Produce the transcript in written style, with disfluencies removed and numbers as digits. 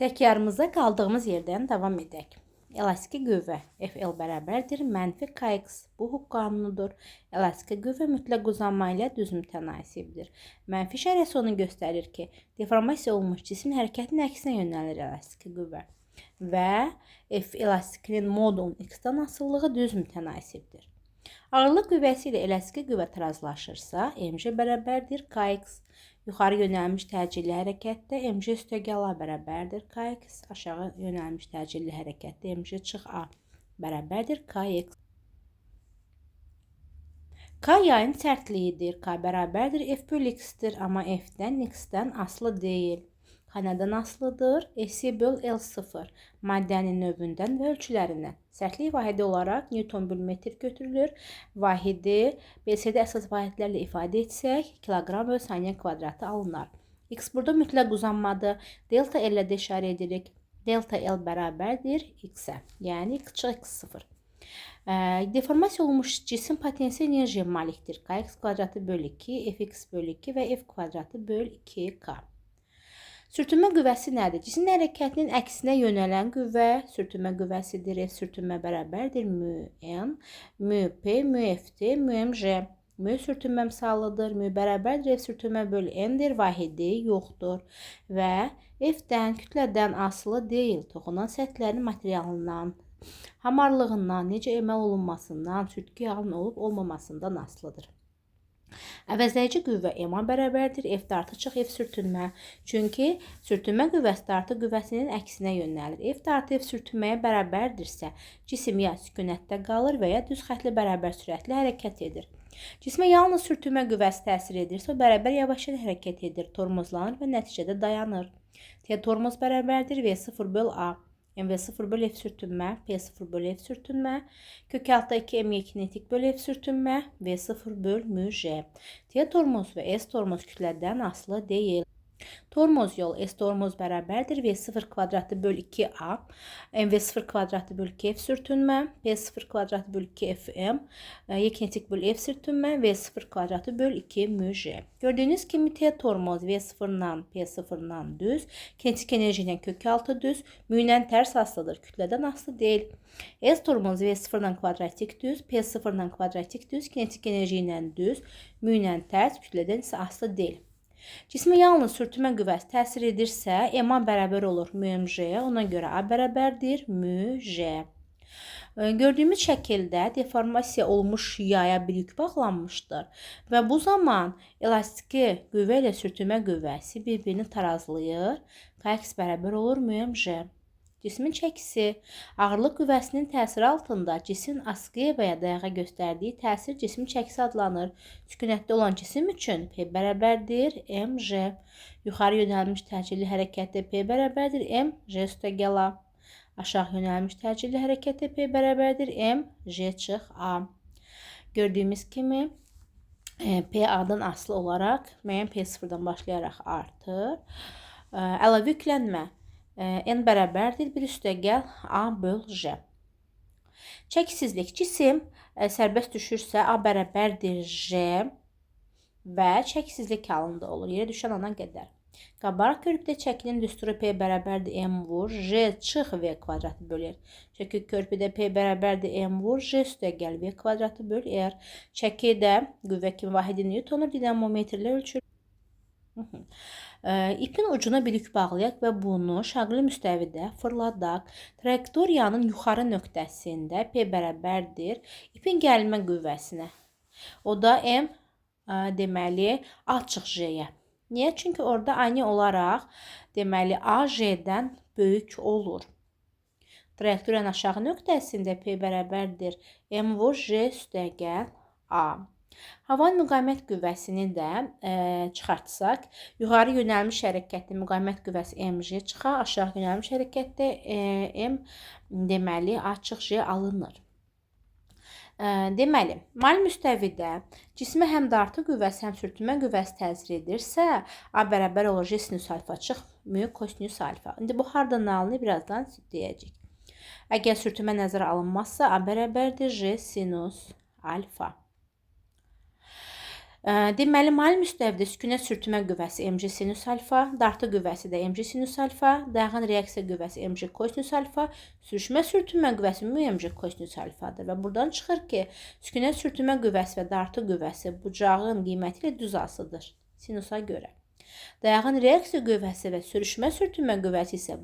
Təkrarımıza qaldığımız yerdən davam edək. Elastiki qüvvə FL bərabərdir mənfi KX. Bu Hooke qanunudur. Elastiki qüvvə mütləq uzanma ilə düz mütənasibdir. Mənfi işarəsi onu göstərir ki, deformasiya olunmuş cismin hərəkətinin əksinə yönəlir elastiki qüvvə. Və F elastikinin modulun x-dan asılılığı düz mütənasibdir. Ağırlıq qüvvəsi ilə elastiki qüvvə tarazlaşırsa, mj bərabərdir kx. Yuxarı yönəlmiş təcilli hərəkətdə mj üstəgəl A bərabərdir kx. Aşağı yönəlmiş təcilli hərəkətdə mj çıx A bərabərdir kx. K yayın sərtliyidir. K bərabərdir F bölü X-dir, amma F-dən X-dən asılı deyil. K nədən asılıdır? S böl L0 maddənin növündən və ölçülərindən. Sərtlik vahidi olaraq Newton bölü metr götürülür. Vahidi BSD əsas vahidlərlə ifadə etsək, kiloqram böl saniyə kvadratı alınar. X burada mütləq uzanmadır. Delta L ilə də işarə edirik. Delta L bərabərdir X-ə. Yəni X çıx X0. Deformasiya olunmuş cisim potensial enerjiyə malikdir. Kx kvadratı bölü 2, Fx bölü 2 və F kvadratı bölü 2K. Sürtünmə qüvvəsi nədir? Cismin hərəkətinin əksinə yönələn qüvvə sürtünmə qüvvəsidir. F sürtünmə bərabərdir mü N, mü P, mü Ft, mü mj. Mü sürtünmə misalıdır. Mü bərabərdir F sürtünmə bölü N-dir. Vahidi yoxdur. Və F-dən, kütlədən asılı deyil. Toxunan səthlərin materialından, hamarlığından, necə emal olunmasından, sürtkü yağının olub olmamasından asılıdır. Əvəzləyici qüvvə MA bərabərdir F dartı çıx F sürtünmə. Çünki sürtünmə qüvvəsi dartı qüvvəsinin əksinə yönəlir. F dartı F sürtünməyə bərabərdirsə, cisim ya sükunətdə qalır və ya düz xətli bərabər sürətli hərəkət edir. Cismə yalnız sürtünmə qüvvəsi təsir edirsə, o bərabər yavaşca hərəkət edir, tormozlanır və nəticədə dayanır. T tormoz bərabərdir V0 böl A. MV0 bölü F sürtünmə, P0 bölü F sürtünmə, kök altda 2 MY kinetik bölü F sürtünmə, V0 böl mü J. T tormoz və S tormoz kütlədən asılı deyil. Tormoz yol S tormoz bərabərdir V0 kvadratı böl 2A, MV0 kvadratı böl 2 F sürtünmə, P0 kvadratı böl 2 FM, Y kinetik böl F sürtünmə, V0 kvadratı böl 2 mü J. Gördüyünüz kimi T tormoz V0-dan P0-dan düz, kinetik enerji ilə kök altı düz, mü ilə tərs asılıdır, kütlədən asılı deyil. S tormoz V0-dan kvadratik düz, P0-dan kvadratik düz, kinetik enerji ilə düz, mü ilə tərs, kütlədən isə asılı deyil. Cismə yalnız sürtünmə qüvvəsi təsir edirsə, MA bərabər olur mj, ona görə A bərabərdir mj. Gördüyümüz şəkildə deformasiya olmuş yaya bir yük bağlanmışdır və bu zaman elastiki qüvvə ilə sürtünmə qüvvəsi bir-birini tarazlayır. Kx bərabər olur mj. Cismin çəkisi ağırlıq qüvvəsinin təsiri altında cisim askıya və ya dayağa göstərdiyi təsir cismin çəkisi adlanır. Sükunətdə olan cisim üçün P bərabərdir mj. Yuxarı yönəlmiş təcilli hərəkətdə P bərabərdir m j üstəgəl A. Aşağı yönəlmiş təcilli hərəkətdə P bərabərdir m j çıx A. Gördüyümüz kimi P A-dan asılı olaraq müəyyən P0-dan başlayaraq artır. Əlavə yüklənmə N bərabərdir 1 üstəgəl A böl J. Çəkisizlik. Cisim sərbəst düşürsə A bərabərdir J və çəkisizlik halında olur. Yerə düşən ana qədər. Qabarıq körpüdə çəkinin düsturu P bərabərdir M vur J çıx V kvadratı böl R. Çəki körpüdə P bərabərdir M vur J üstəgəl V kvadratı böl R. Çəki də qüvvə kimi vahidi Newtonur dinamometrlə ölçülür. İpin ucuna bir yük bağlayaq və bunu şaqli müstəvidə fırladaq. Trayektoriyanın yuxarı nöqtəsində P bərabərdir ipin gəlmə qüvvəsinə. O da M deməli A çıx J-yə. Niyə? Çünki orada ani olaraq deməli A J-dən böyük olur. Trayektoriyanın aşağı nöqtəsində P bərabərdir M vur J üstəgəl A. Havanın müqavimət qüvvəsini də çıxartsaq, yuxarı yönəlmiş hərəkətdə müqavimət qüvvəsi mj çıxar, aşağı yönəlmiş hərəkətdə m deməli A çıx J alınır. Deməli, mail müstəvidə cismə həm dartı qüvvəsi, həm sürtünmə qüvvəsi təsir edirsə, A bərabər olur J sinüs alfa çıx mü kosinüs alfa. İndi bu hardan alınır, birazdan deyəcək. Əgər sürtünmə nəzərə alınmazsa, A bərabərdir J sinüs alfa. Deməli, mail müstəvidə sükunət sürtünmə qüvvəsi mg sinus alfa, dartı qüvvəsi də mg sinus alfa, dayağın reaksiya qüvvəsi mg kosinus alfa, sürüşmə sürtünmə qüvvəsi mg kosinus alfadır. Və buradan çıxır ki, sükunət sürtünmə qüvvəsi və dartı qüvvəsi bucağın qiyməti ilə düz asılıdır sinusa görə. Dayağın reaksiya qüvvəsi və sürüşmə sürtünmə qüvvəsi isə